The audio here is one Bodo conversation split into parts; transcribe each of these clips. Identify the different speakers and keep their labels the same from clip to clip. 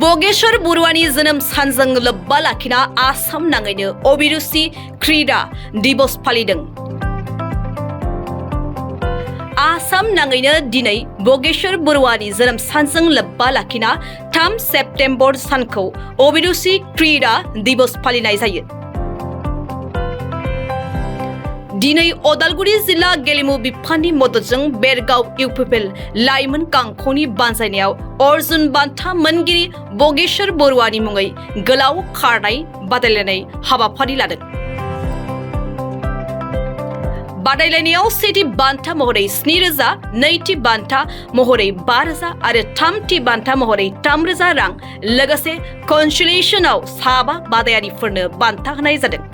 Speaker 1: बोगेश्वर बरुवानि जोनोम सानजों लोब्बा लाखिना आसाम नाङैनो अबिरुसि क्रीड़ा दिवस फालिदों। आसाम नाङैनो दिनै बोगेश्वर बरुवानि जोनोम सानजों लोब्बा लाखिना 3 सेप्तेम्बर सानखौ अबिरुसि क्रीड़ा दिवस फालिनाय जायो। दिनै अदालगुरि जिल्ला गेलेमु बिफाननि मददजों बेरगाव UPPL लाइमोन गांख'नि बानजायनायाव अर्जुन बान्था मोनगिरि बोगेश्वर बरुवानि मुङै गोलाव खारनाय बादायलायनाय हाबाफारि लादों। बादायलायनायाव सेथि बान्था महरै 7,000, नैथि बान्था महरै 5,000 आरो थामथि बान्था महरै 3,000 रां लोगोसे कनसुलेशनआव 7 बादायारिफोरनो बान्था होनाय जादों।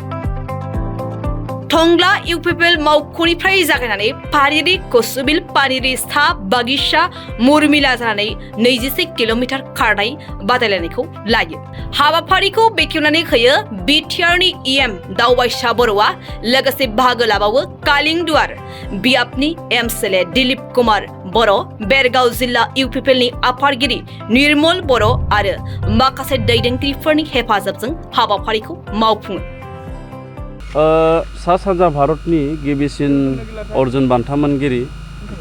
Speaker 1: थंग्ला UPPL मावख'निफ्राय जागायनानै पानिरि कसुबिल पानिरि सा बागिसा मुरमिला जानानै 21 किल'मिटार खारनाय बादायलायनायखौ लायो। हाबाफारिखौ बेखेवनानै होयो बिटिआरनि EM दावबायसा बर'आ, लोगोसे बाहागो लाबावो कालिंदुवार बियाबनि MCLA दिलीप कुमार बर', बेरगाव जिल्ला UPPLनि आफादगिरि निर्मल बर' आरो माखासे दैदेनगिरिफोरनि हेफाजाबजों हाबाफारिखौ मावफुङो।
Speaker 2: सा सानजा भारतनि गिबिसिन अर्जुन बान्था मोनगिरि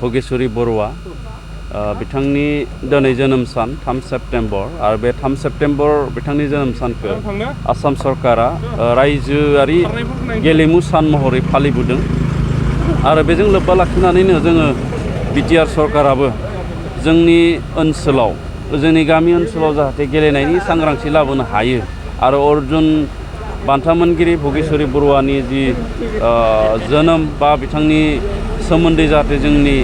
Speaker 2: बोगेश्वरी बरुवा बिथांनि दिनै जोनोम सान 3 सेप्तेम्बर आरो बे 3 सेप्तेम्बर बिथांनि जोनोम सानखौ आसाम सरकारा रायजोआरि गेलेमु सान महरै फालिबोदों आरो बेजों लोब्बा लाखिनानैनो जोङो बिटिआर सरकाराबो जोंनि ओनसोलाव जोंनि गामि ओनसोलाव जाहाथे गेलेनायनि सांग्रांथि लाबोनो हायो आरो अर्जुन बान्था मोनगिरि बोगेश्वरी बरुवानि जि जोनोम बा बिथांनि सोमोन्दै जाहाथे जोंनि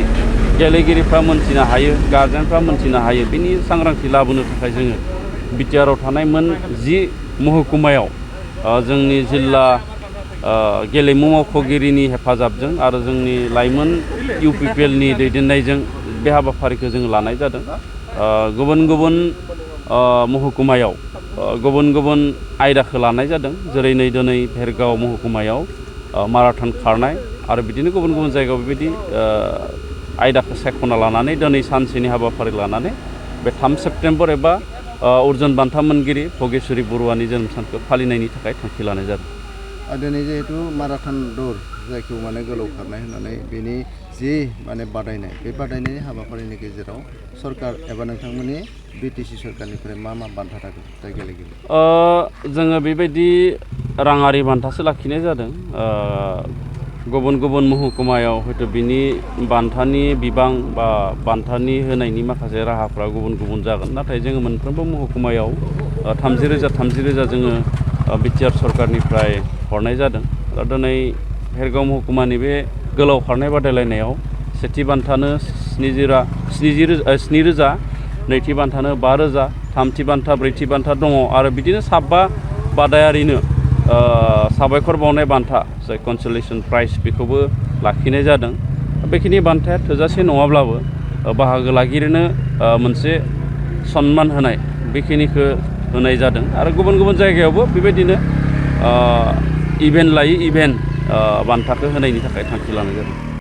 Speaker 2: गेलेगिरिफ्रा मोनथिनो हायो, गार्जेनफ्रा मोनथिनो हायो, बिनि सांग्रांथि लाबोनो थाखाय जोङो बिटिआरआव थानाय मोन 10 महकुमायाव जोंनि जिल्ला गेलेमु मावख'गिरिनि हेफाजाबजों आरो जोंनि लाइमोन UPPLनि दैदेननायजों बे हाबाफारिखौ जों लानाय जादों। गुबुन गुबुन महकुमायाव गुबुन गुबुन आयदाखौ लानाय जादों, जेरै दिनै बेरगाव महकुमायाव माराथन खारनाय आरो बिदिनो गुबुन गुबुन जायगायाव बेबायदि आयदाखौ सायख'ना लानानै दिनै सानसेनि हाबाफारि लानानै बे 3 सेप्तेम्बर एबा अर्जुन बान्था मोनगिरि बोगेश्वरी बरुवानि जोनोम सानखौ फालिनायनि थाखाय थांखि लानाय जादों।
Speaker 3: दिनै जिहेतु माराथन दौर जायखौ गोलाव खारनाय होननानै बेनि जि बादायनाय बे बादायनायनि हाबाफारिनि गेजेराव सरकार एबा नोंथांमोननि BTC सरकारनिफ्राय मा बान्था थागोन जाय गेलेगिरि?
Speaker 2: जोङो बेबायदि राङारि बान्थासो लाखिनाय जादों। गुबुन गुबुन महकुमायाव हयथ' बिनि बान्थानि बिबां बा बान्थानि होनायनि माखासे राहाफ्रा गुबुन गुबुन जागोन, नाथाय जोङो मोनफ्रोमबो महकुमायाव 30,000 जोङो बिटिआर सरकारनिफ्राय हरनाय जादों। दिनै बेरगाव महकुमानि बे गोलाव खारनाय बादायलायनायाव सेथि बान्थानो 7,000, नैथि बान्थानो 5,000, थामथि बान्था, ब्रैथि बान्था दङ आरो बिदिनो 7 बादायारिनो साबायखर बावनाय बान्था जाय कनसुलेशन प्राइज बेखौबो लाखिनाय जादों। बेखिनि बान्थाया थोजासे नङाब्लाबो बाहागो लागिरिनो मोनसे सन्मान होनाय बेखिनिखौ होनाय जादों आरो गुबुन गुबुन जायगायावबो बेबायदिनो इभेन्ट लायै इभेन्ट बान्थाखौ होनायनि थाखाय थांखि लानाय जादों।